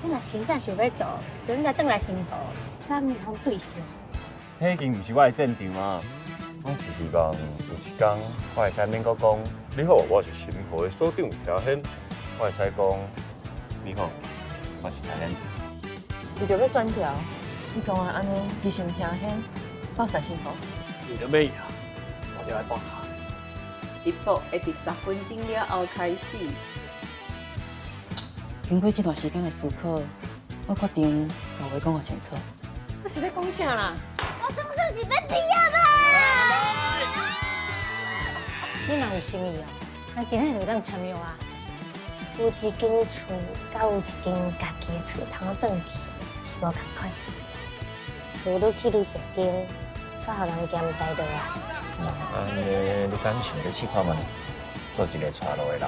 你若是真正想欲做，就應該轉來新浦，佮美鳳對視。彼已經毋是我的戰場啊！我是希望有一工，我會使免閣講，你好，我是新浦的所長田軒，我會使講，你好，我是田軒。為著欲選票，你講啊按呢，犧牲田軒，鬥殺新浦。為著欲贏，我就來搏下。直播會佇10分鐘了後開始。經過這段時間的思考，我決定共話講予清楚。我是咧講啥啦？我總算是欲畢業啊！你若有誠意哦，咱今仔日就當簽約啊。有一間厝，佮有一間家己的厝通轉去，是無仝款。厝愈起愈濟間，煞予人嫌栽落來。按呢，你敢想欲試看覓？做一个帶路的人。